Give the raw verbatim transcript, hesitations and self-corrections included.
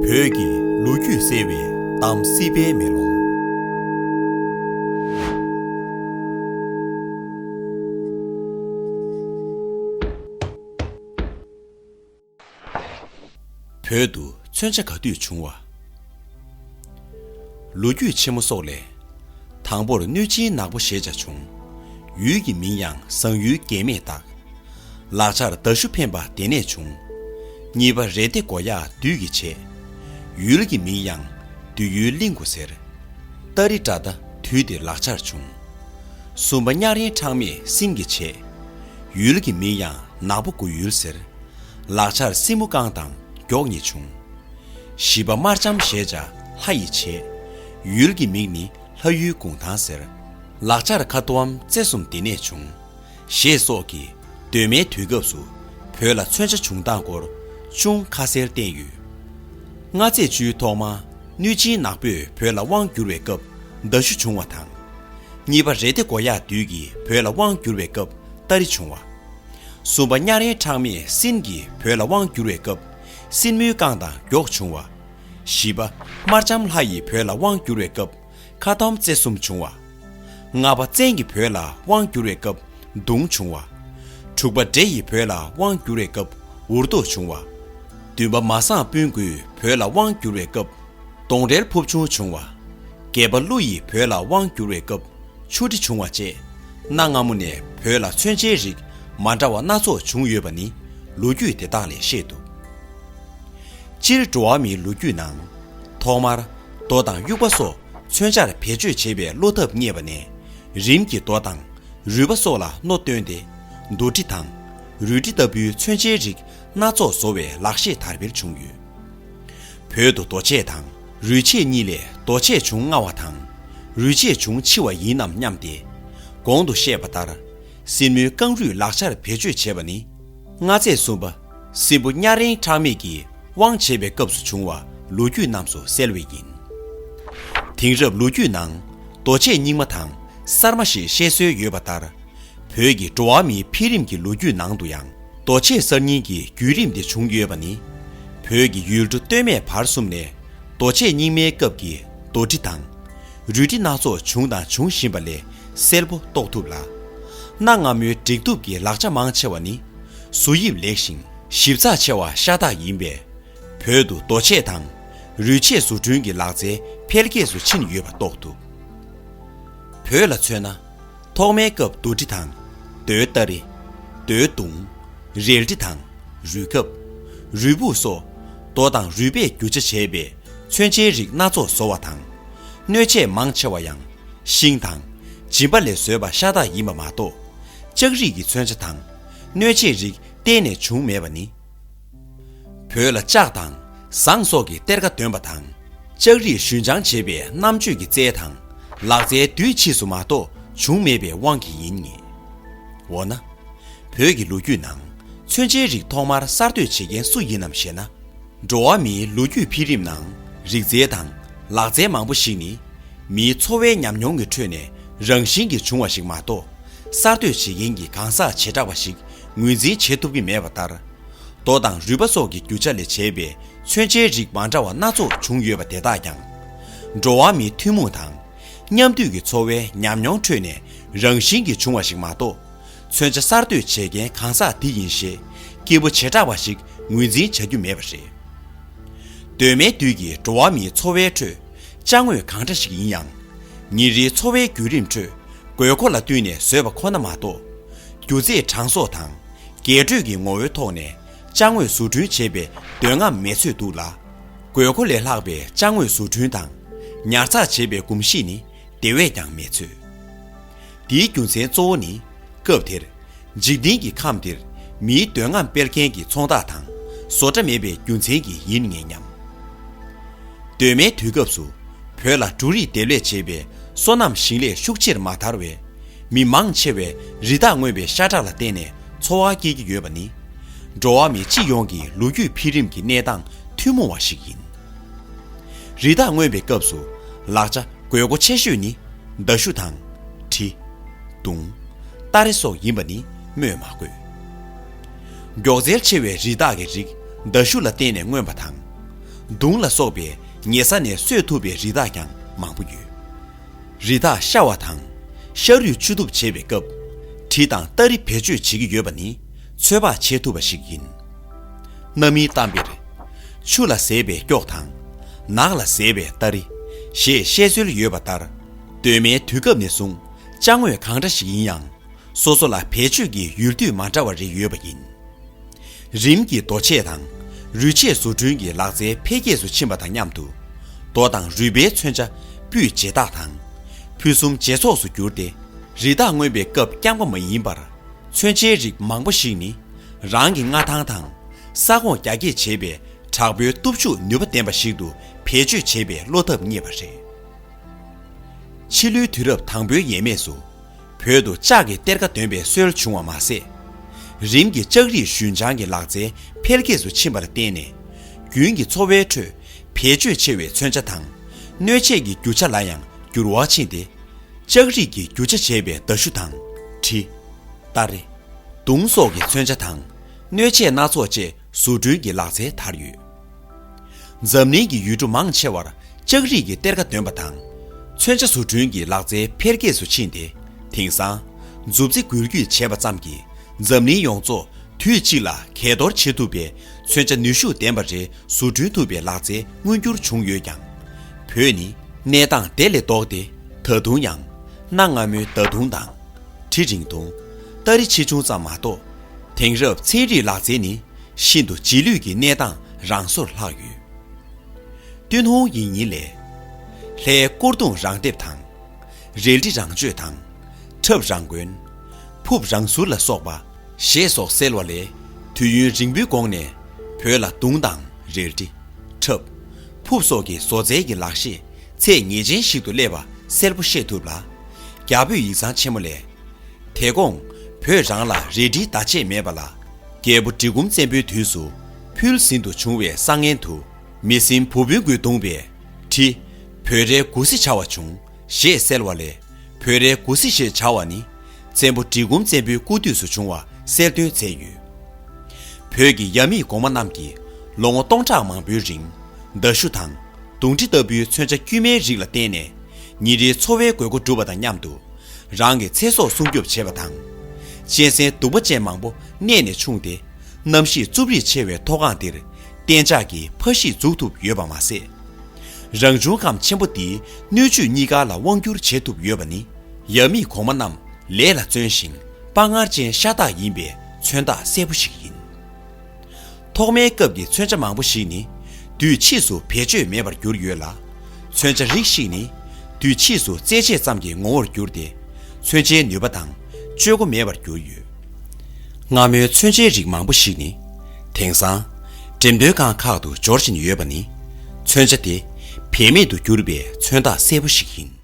བོད་ཀྱི་ལོ་རྒྱུས་གསལ་བའི་གཏམ་སྲིད་པའི་མེ་ལོང་། བོད་དུ་མཚོན་ཆ་ག་དུས་བྱུང་བ། ལོ་རྒྱུས་ཆེན་མོ་སོགས་ལས། དང་པོར་གནོད་སྦྱིན་ནག་པོ་ཞེས་བྱ་བྱུང་། ཡུལ་གྱི་མིང་ཡང་བཟང་ཡུལ་རྒྱལ་མེས་བཏགས། ལག་ཆར་མདའ་གཞུ་འཕེན་པ་དེ་ནས་བྱུང་། གཉིས་པ་རེ་ཏེ་གོ་ཡག་བདུད་ཀྱིས་བྱས། ཡུལ་གྱི་མིང་ཡང་བདུད་ཡུལ་གླིང་དགུ་ཟེར། ཏ་རི་ཏྲ་ད་དུས་དེར་ལག་ཆར་བྱུང་། གསུམ་པ་གཉགས་རིང་ཁྲག་མེད་སྲིན་གྱིས་བྱས། ཡུལ་གྱི་མིང་ཡང་ནག་པོ་དགུ་ཡུལ་ཟེར། ལག་ཆར་སྲིན་མོ་རྐང་དང་མགྱོགས་གཉིས་བྱུང་། བཞི་པ་དམར་འཇམ་ཞེས་བྱ་ལྷ་ཡིས་བྱས། ཡུལ་གྱི་མིང་ནི་ལྷ་ཡུལ་གུང་ཐང་ཟེར། ལག་ཆར་ཁ་ཏོའམ་རྩེ་གསུམ་དེ་ནས་བྱུང་། ཞེས་སོགས་ཀྱིས་གདོད་མའི་དུས་སྐབས་སུ་བོད་ལ་མཚོན་ཆ་བྱུང་སྟངས་སྐོར་ཅུང་ཁ་གསལ་བསྟན་ཡོད། མངའ་མཛད་བཅུའི་ཐོག་མ་གནོད་སྦྱིན་ནག་པོས་བོད་ལ་དབང་བསྒྱུར་བའི་སྐབས་མདའ་གཞུ་བྱུང་བ་དང་། གཉིས་པ་རེ་ཏེ་གོ་ཡག་བདུད་ཀྱིས་བོད་ལ་དབང་བསྒྱུར་བའི་སྐབས་སྟ་རི་བྱུང་བ། གསུམ་པ་གཉགས་རིང་ཁྲག་མེད་སྲིན་གྱིས་བོད་ལ་དབང་བསྒྱུར་བའི་སྐབས་སྲིན་མོའི་རྐང་དང་མགྱོགས་བྱུང་བ། བཞི་པ་དམར་འཇམ་ལྷ་ཡིས་བོད་ལ་དབང་བསྒྱུར་བའི་སྐབས་ཁ་ཏོམ་རྩེ་གསུམ་བྱུང་བ། ལྔ་པ་བཙན་གྱིས་བོད་ལ་དབང་བསྒྱུར་བའི་སྐབས་མདུང་བྱུང་བ། དྲུག་པ་འདྲེ་ཡིས་བོད་ལ་དབང་བསྒྱུར་བའི་སྐབས་འུར་རྡོ་བྱུང་བ། བདུན་པ་མ་སངས་སྤུན་དགུས་བོད་ལ་དབང་བསྒྱུར་བའི་སྐབས་གདོང་རལ་ཕུབ་ཆུང་བྱུང་བ། བརྒྱད་པ་ཀླུ་ཡིས་བོད་ལ་དབང་བསྒྱུར་བའི་སྐབས་ཆུ་ཁྲི་བྱུང་བ་བཅས་གནའ་སྔ་མོ་ནས་བོད་ལ་མཚོན་ཆའི་རིགས་མ་འདྲ་བ་སྣ་ཚོགས་བྱུང་ཡོད་པ་ནི་ལོ་རྒྱུས་དེ་དག་ལས་ཤེས་ཐུབ། སྤྱིར་འགྲོ་བ་མིའི་ལོ་རྒྱུས་ནང་ཐོག་མར་རྡོ་དང་དབྱུག་པ་སོགས་མཚོན་ཆར་བེད་སྤྱོད་བྱེད་པའི་བློ་ཐབས་རྙེད་པ་ནས་རིམ་གྱིས་རྡོ་དང་རུས་པ་སོགས་ལ་རྣོ་བཏོན་ཏེ་རྡོ་གྲི་དང་རུས་གྲི་ལྟ་བུའི་མཚོན་ཆའི་རིགས་སྣ་ཚོགས་བཟོ་བའི་ལག་ཤེས་དར་འཕེལ་བྱུང་ཡོད། བོད་དུ་རྡོ་ཆས་དང་རུས་ཆས་གཉིས་ལས་རྡོ་ཆས་བྱུང་སྔ་བ་དང་རུས་ཆས་བྱུང་ཕྱི་བ་ཡིན་ནམ་སྙམ་སྟེ། གོང་དུ་བཤད་པ་ལྟར་སྲིན་མོའི་རྐང་རུས་ལག་ཆར་བེད་སྤྱོད་བྱས་པ་ནི་མངའ་མཛད་གསུམ་པ་སྲིན་པོ་གཉགས་རིང་ཁྲག་མེད་ཀྱིས་དབང་བྱེད་པའི་སྐབས་སུ་བྱུང་བ་ལོ་རྒྱུས་རྣམས་སུ་གསལ་བས་ཡིན། དེང་རབས་ལོ་རྒྱུས་ནང་རྡོ་ཆས་རྙིང་མ་དང་གསར་མ་ཞེས་བཤད་སྲོལ་ཡོད་པ་ལྟར། བོད་ཀྱི་འགྲོ་བ་མིའི་འཕེལ་རིམ་གྱི་ལོ་རྒྱུས་ནང་དུ་ཡང་རྡོ་ཆས་གསར་རྙིང་གི་བརྒྱུད་རིམ་དེ་བྱུང་ཡོད་པ་ནི། བོད་ཀྱི་ཡུལ་གྲུ་སྟོད་སྨད་བར་གསུམ་ནས་རྡོ་ཆས་རྙིང་མའི་སྐབས་ཀྱི་རྡོ་གྲི་དང་རུས་གྲི་སྣ་ཚོགས་བྱུང་དང་འབྱུང་བཞིན་པ་ལས་གསལ་པོ་རྟོགས་ཐུབ་ལ། གནའ་སྔ་མོའི་འབྲེག་གཏུབ་ཀྱི་ལག་ཆ་མང་ཆེ་བ་ནི་བཟོ་དབྱིབས་ལེགས་ཤིང་ཞིབ་ཚགས་ཆེ་བ་ཤ་སྟག་ཡིན་པས། བོད་དུ་རྡོ་ཆས་དང་རུས་ཆས་བཟོ་སྐྲུན་གྱི་ལག་རྩལ་འཕེལ་རྒྱས་སུ་ཕྱིན་ཡོད་པ་རྟོགས་ཐུབ། བོད་ལ་མཚོན་ན། ཐོག་མའི་སྐབས་རྡོ་གྲི་དང་། རྡོའི་སྟ་རེ། རྡོའི་མདུང་། རལ་གྲི་དང་། རུས་ཁབ། རུས་ཕུག་སོགས་རྡོ་དང་རུས་པས་རྒྱུ་ཆ་བྱས་པའི་མཚོན་ཆའི་རིགས་སྣ་ཚོགས་བཟོ་བ་དང་། སྣོད་ཆས་མང་ཆེ་བ་ཡང་ཤིང་དང་། སྦྱིན་པ་ལས་བཟོས་པ་ཤ་སྟག་ཡིན་པ་མ་གཏོགས། ལྕགས་རིགས་ཀྱི་མཚོན་ཆ་དང་། སྣོད་ཆས་རིགས་གཏན་ནས་བྱུང་མེད་པ་ནི། བོད་ལ་ལྕགས་དང་ཟངས་སོགས་ཀྱི་གཏེར་ཁ་འདོན་པ་དང་། ལྕགས་རིགས་ཞུན་སྦྱང་བྱེད་པའི་རྣམ་དཔྱོད་ཀྱི་རྩལ་དང་། ལག་རྩལ་དུས་ཕྱིས་སུ་མ་གཏོགས་བྱུང་མེད་པའི་དབང་གིས་ཡིན་ངེས། འོ་ན། བོད་ཀྱི་ལོ་རྒྱུས་ནང་མཚོན་ཆའི་རིགས་ཐོག་མར་གསར་གཏོད་བྱེད་མཁན་སུ་ཡིན་ནམ་ཞེ་ན། འགྲོ་བ་མིའི་ལོ་རྒྱུས་འཕེལ་རིམ་ནང་རིག་རྩལ་དང་ལག་རྩལ་མང་པོ་ཞིག་ནི། མིའི་འཚོ་བའི་ཉམས་མྱོང་གི་ཁྲོད་ནས་རང་བཞིན་གྱིས་བྱུང་བ་ཞིག་མ་གཏོགས། གསར་གཏོད་བྱེད་མཁན་གྱི་གང་ཟག་བྱེ་བྲག་པ་ཞིག་ངོས་འཛིན་བྱེད་ཐུབ་ཀྱི་མེད་པ་ལྟར། རྡོ་དང་རུས་པ་སོགས་ཀྱི་རྒྱུ་ཆ་ལས་བྱས་པའི་མཚོན་ཆའི་རིགས་མ་འདྲ་བ་སྣ་ཚོགས་བྱུང་ཡོད་པ་དེ་དག་ཀྱང་། འགྲོ་བ་མིའི་ཐུན་མོང་དང་། མཉམ་འདུས་ཀྱི་འཚོ་བའི་ཉམས་མྱོང་ཁྲོད་ནས་རང་བཞིན་གྱིས་བྱུང་བ་ཞིག་མ་གཏོགས། མཚོན་ཆ་གསར་གཏོད་བྱེད་མཁན་གང་ཟག་འདི་ཡིན་ཞེས་སྐྱེས་བུ་བྱེ་བྲག་པ་ཞིག་ངོས་འཛིན་བྱ་རྒྱུ་མེད་པ་རེད། གདོད་མའི་དུས་ཀྱི་འགྲོ་བ་མིའི་འཚོ་བའི་ཁྲོད་ཅ་དངོས་གང་འདྲ་ཞིག་ཡིན་ཡང་། ཉིན་རེའི་འཚོ་བའི་བརྒྱུད་རིམ་ཁྲོད་དགོས་མཁོ་ལ་བསྟུན་ནས་བཟོས་པ་ཁོ་ན་མ་གཏོགས། རྒྱུ་རྫས་གྲངས་གསོག་དང་རྒྱས་སྤྲོས་ཀྱི་ངོ་བོའི་ཐོག་ནས་ཅ་དངོས་བཟོ་སྐྲུན་བྱེད་པའི་འདོད་རྔམ་མེད་ཚོད་འདུག་ལ། དགོས་མཁོ་ལས་ལྷག་པའི་ཅ་དངོས་བཟོ་སྐྲུན་དང་ཉར་ཚགས་བྱེད་པའི་གོམས་གཤིས་ནི་དེ་བས་ཀྱང་མེད་ཚོད། དེའི་རྒྱུ་མཚན་གཙོ་བོ་ནི། སྐབས་དེར། འཇིག་རྟེན་གྱི་ཁམས་འདིར་མིའི་འདོད་རྔམ་སྤེལ་མཁན་གྱི་ཚོང་རྟགས་དང་བཟོ་གྲྭ་མེད་པའི་རྒྱུ་མཚན་གྱིས་ཡིན་ངེས་སྙམ། གདོད་མའི་དུས་སྐབས་སུ་བོད་ལ་འབྲུ་རིགས་འདེབས་ལས་བྱེད་པའི་སོ་ནམ་ཞིང་ལས་ཤུགས་ཆེར་མ་དར་བས། མི་མང་ཆེ་བས་རི་དྭགས་རྔོན་པའི་ཤ་ཁྲག་ལ་བརྟེན་ནས་འཚོ་བ་སྐྱེལ་གྱི་ཡོད་པ་ནི། འགྲོ་བ་མི་སྤྱི་ཡོངས་ཀྱི་ལོ་རྒྱུས་འཕེལ་རིམ་གྱི་གནས་སྟངས་ཐུན་མོང་བ་ཞིག་ཡིན། རི་དྭགས་རྔོན་པའི་སྐབས་སུ་ལག་ཆ་དགོས་མཁོ་ཆེ་ཤོས་ནི་མདའ་གཞུ་དང་། གྲི། མདུང་། སྟ་རེ་སོགས་ཡིན་པ་ནི་སྨོས་མ་དགོས། མགྱོགས་ཚད་ཆེ་བའི་རི་དྭགས་ཀྱི་རིགས་མདའ་གཞུ་ལ་བརྟེན་ནས་རྔོན་པ་དང་། མདུང་ལ་སོགས་པའི་ཉེ་ས་ནས་གསོད་ཐུབ་པའི་རི་དྭགས་ཀྱང་མང་པོ་ཡོད། རི་དྭགས་ཤ་བ་དང་། ཤ་རུས་འཆུ་གཏུབ་བྱེད་པའི་སྐབས། གྲི་དང་སྟ་རེ་བེད་སྤྱོད་བྱེད་ཀྱི་ཡོད་པ་ནི་ཚོད་དཔག་བྱེད་ཐུབ་པ་ཞིག་ཡིན། གནའ་མིའི་གཏམ་དཔེར། ཆུ་ལ་ཟེར་བའི་སྐྱོགས་དང་། ནགས་ལ་ཟེར་བའི་སྟ་རེ། ཞེས་བཤད་སྲོལ་ཡོད་པ་ལྟར། གདོད་མའི་དུས་སྐབས་ནས་བཟུང་ཅ་དངོས་གང་འདྲ་ཞིག་ཡིན་ཡང་། སོ་སོ་ལ་བེད་སྤྱོད་ཀྱི་ཡུལ་དུས་མ་འདྲ་བ་རེ་ཡོད་པ་ཡིན། རིམ་གྱིས་རྡོ་ཆས་དང་། རུས་ཆས་བཟོ་སྐྲུན་གྱི་ལག་རྩལ་འཕེལ་རྒྱས་སུ་ཕྱིན་པ་དང་མཉམ་དུ། རྡོ་དང་རུས་པའི་མཚོན་ཆ་སྤུས་ཇེ་དག་དང་། ཕུན་སུམ་ཇེ་ཚོགས་སུ་གྱུར་ཏེ། རི་དྭགས་རྔོན་པའི་སྐབས་རྐྱང་པ་མ་ཡིན་པར། མཚོན་ཆའི་རིགས་མང་པོ་ཞིག་ནི། རང་གི་མངའ་ཐང་དང་། ས་ཁོངས་རྒྱ་སྐྱེད་བྱེད་པའི་དྲག་པོའི་སྟོབས་ཤུགས་ནུས་པ་ལྡན་པ་ཞིག་ཏུ་བེད་སྤྱོད་བྱེད་པའི་བློ་ཐབས་རྙེད་པ་རེད། ཕྱི་ལོའི་དུས་རབས་དང་པོའི་ཡས་མས་སུ། བོད་དུ་ལྕགས་ཀྱི་གཏེར་ཁ་འདོན་པའི་སྲོལ་བྱུང་བ་མ་ཟད། རིམ་གྱིས་ལྕགས་རིགས་ཞུན་སྦྱང་གི་ལག་རྩལ་འཕེལ་རྒྱས་སུ་ཕྱིན་པར་བརྟེན་ནས། རྒྱུན་གྱི་འཚོ་བའི་ཁྲོད་བེད་སྤྱོད་ཆེ་བའི་མཚོན་ཆ་དང་། སྣོད་ཆས་ཀྱི་རྒྱུ་ཆ་ལ་ཡང་འགྱུར་བ་ཕྱིན་ཏེ། ལྕགས་རིགས་ཀྱི་རྒྱུ་ཆ་བྱས་པའི་མདའ་གཞུ་དང་། གྲི། སྟ་རེ། མདུང་སོགས་ཀྱི་མཚོན་ཆ་དང་། སྣོད་ཆས་སྣ་ཚོགས་བཅས་བཟོ་སྐྲུན་གྱི་ལག་རྩལ་དར་ཡོད། འཛམ་གླིང་གི་ཡུལ་གྲུ་མང་ཆེ་བར་ལྕགས་རིགས་ཀྱི་གཏེར་ཁ་འདོན་པ་དང་། མཚོན་ཆ་བཟོ་སྐྲུན་གྱི་ལག་རྩལ་འཕེལ་རྒྱས་སུ་ཕྱིན་ཏེ། དེང་སང་མཛུབ་རྩེ་འགུལ་སྐྱོད་བྱས་པ་ཙམ་གྱིས་འཛམ་གླིང་ཡོངས་རྫོགས་དུས་གཅིག་ལ་གས་གཏོར་བྱེད་ཐུབ་པའི་མཚོན་ཆ་ནུས་ཤུགས་ལྡན་པ་རེ་བཟོ་སྐྲུན་ཐུབ་པའི་ལག་རྩལ་མངོན་འགྱུར་བྱུང་ཡོད་ཀྱང་། བོད་ནི་གནས་སྟངས་དེ་ལས་ལྡོག་སྟེ། ད་དུང་ཡང་། གནའ་སྔ་མོའི་མདའ་མདུང་དང་། གྲི་རིང་ཐུང་། སྟ་རེ་ཆེ་ཆུང་ཙམ་མ་གཏོགས། དེང་རབས་ཚན་རིག་ལག་རྩལ་ནི་ཤིན་ཏུ་རྗེས་ལུས་ཀྱི་གནས་སྟངས་རང་སོར་ལྷག་ཡོད། ཏུན་ཧོང་ཡིག་རྙིང་ལས། ལྷའི་སྐོར་གདུང་རང་འདེབས་དང་། རལ་གྲི་རང་གཅོད་དང་། ཁྲབ་རང་གོན། ཕུབ་རང་ཟུར་ལ་སོགས་པ། ཞེས་སོགས་གསལ་བ་ལས། དུས་ཡུན་རིང་པོའི་གོང་ནས་བོད་ལ་མདུང་དང་རལ་གྲི། ཁྲབ། ཕུབ་སོགས་ཀྱི་བཟོ་རྩལ་གྱི་ལག་ཤེས་ཚད་ངེས་ཅན་ཞིག་ཏུ་སླེབས་པ་གསལ་པོ་ཤེས་ཐུབ་ལ། རྒྱ་བོད་ཡིག་ཚང་ཆེན་མོ་ལས། དེ་གོང་བོད་རང་ལ་རལ་གྲིའི་བརྡ་ཆད་མེད་པ་ལ། རྒྱལ་པོ་གྲི་གུམ་བཙན་པོའི་དུས་སུ་ཕུལ་ཟིན་དུ་བྱུང་བའི་བསང་མངལ་དུ། མི་སྲིན་བུ་བུན་གོས་བརྡུངས་པའི་གྲི། བོད་རལ་དགུ་སེ་བྱ་བ་བྱུང་ཞེས་གསལ་བ་ལས། བོད་རལ་དགུ་སེ་ཞེས་བྱ་བ་ནི། བཙན་པོ་གྲི་གུམ་བཙན་པོའི་སྐུ་དུས་སུ་བྱུང་བ་གསལ་སྟོན་མཛད་ཡོད། བོད་ཀྱི་ཡབ་མེས་གོང་མ་རྣམས་ཀྱིས་ལོ་ངོ་སྟོང་ཕྲག་མང་པོའི་རིང་། མདའ་གཞུ་དང་། མདུང་གྲི་ལྟ་བུའི་མཚོན་ཆ་དཀྱུས་མའི་རིགས་ལ་བརྟེན་ནས། ཉིན་རེའི་འཚོ་བའི་དགོས་མཁོ་བསྒྲུབས་པ་དང་མཉམ་དུ། རང་གི་ཚེ་སྲོག་སྲུང་སྐྱོབ་བྱེད་པ་དང་། གཅན་གཟན་གདུག་པ་ཅན་མང་པོ་གནས་ནས་ཕྱུང་སྟེ། གནམ་གཤིས་རྩུབ་རིས་ཆེ་བའི་མཐོ་སྒང་འདིར་གཏན་འཇགས་ཀྱི་ཕ་གཞིས་འཛུགས་ཐུབ་ཡོད་པ་མ་ཟད། རང་བྱུང་ཁམས་ཆེན་པོ་འདིའི་སྣོད་བཅུད་གཉིས་ཀ་ལ་དབང་བསྒྱུར་བྱེད་ཐུབ་ཡོད་པ་ནི། ཡབ་མེས་གོང་མ་རྣམས་ལས་ལ་བརྩོན་ཞིང་དཔའ་ངར་ཅན་ཤ་སྟག་ཡིན་པའི་མཚོན་རྟགས་གསལ་པོ་ཞིག་ཡིན། ཐོག་མའི་སྐབས་ཀྱི་མཚོན་ཆ་མང་པོ་ཞིག་ནི། དུས་ཕྱིས་སུ་བེད་སྤྱོད་མེད་པར་གྱུར་ཡོད་ལ། མཚོན་ཆ་རིགས་ཤིག་ནི། དུས་ཕྱིས་སུ་རྩེད་ཆས་ཙམ་གྱི་ངོ་བོར་གྱུར་ཏེ། མཚོན་ཆའི་ནུས་པ་དང་སྤྱོད་སྒོ་མེད་པར་གྱུར་ཡོད། སྔ་མོའི་མཚོན་ཆའི་རིགས་མང་པོ་ཞིག་ནི། དེང་སང་འགྲེམས་སྟོན་ཁང་ཁག་ཏུ་འབྱོར་བཞིན་ཡོད་པ་ནི། མཚོན་ཆ་དེ་བེད་མེད་དུ་གྱུར་པའི་མཚོན་རྟགས་གསལ་པོ་ཞིག་ཡིན།